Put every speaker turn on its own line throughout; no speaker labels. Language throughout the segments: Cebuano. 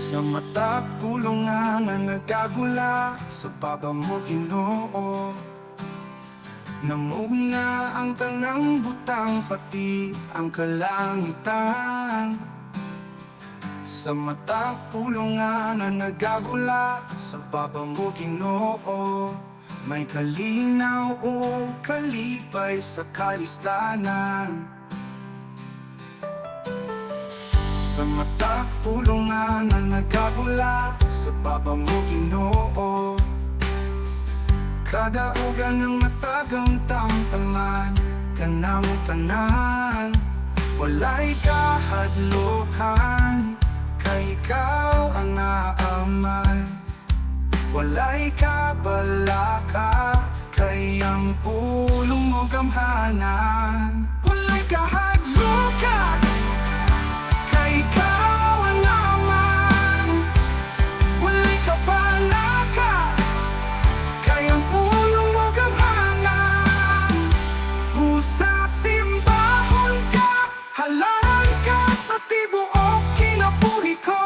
Sa matag pulong nga nagagula sa baba mo, Ginoo, namugna ang tanang butang, pati ang kalangitan. Sa matag pulong nga nagagula sa baba mo, Ginoo, may kalinaw o kalipay sa kalistanan. Sa matag pulong nga nagagula sa baba mo, Ginoo, kadaugan ng matagang tamtaman kanamong tanan. Walay kahadlokan, kay ikaw ang naaman. Walay kabalaka, kay ang pulong mo gamhanan. Walay kahadlokan, kay ikaw ang naaman. Walay kabalaka, kay ang pulong mo gamhanan. Busa simbahon ka, halaran ka sa tibuok kinabuhi ko.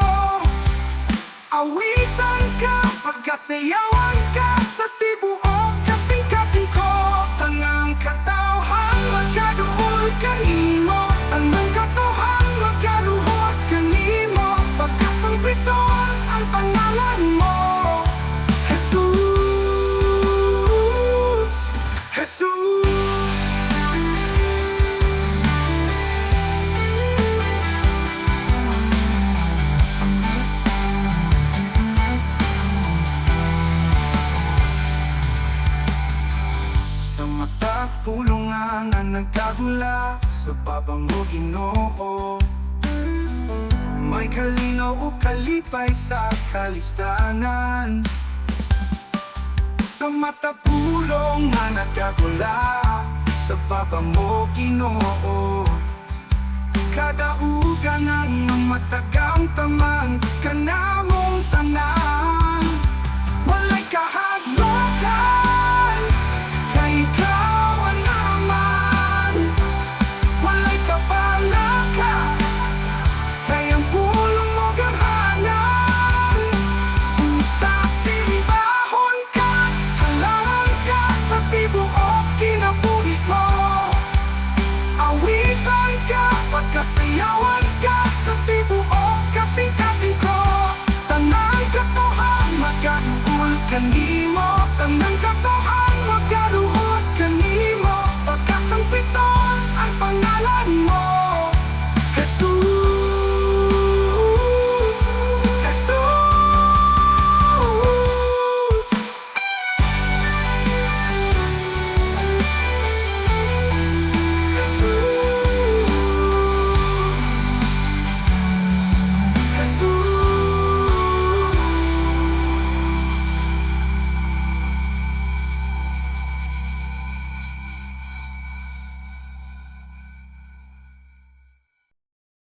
Awitan ka, pagkasayawan ka sa tibuok kasing-kasing ko. Tanang katawhan magkaduol kanimo, tanang katawhan magaluhod kanimo. Pagkasampiton ang pangalan mo, Jesus, Jesus. Sa matag pulong nga nagkagula sa baba mo, Ginoo, may kalinaw o kalipay sa kalistanan. Sa matag pulong nga nagkagula sa baba mo, Ginoo, kadaugan ng matagamtaman kanamong tanan. Walay kahadlokan, kay ikaw ang naman. Walay kabalaka, kay ang pulong mo gamhanan. Busa simbahon ka, halaran ka sa tibuok kinabuhi ko. Awitan ka, pagkasayawan.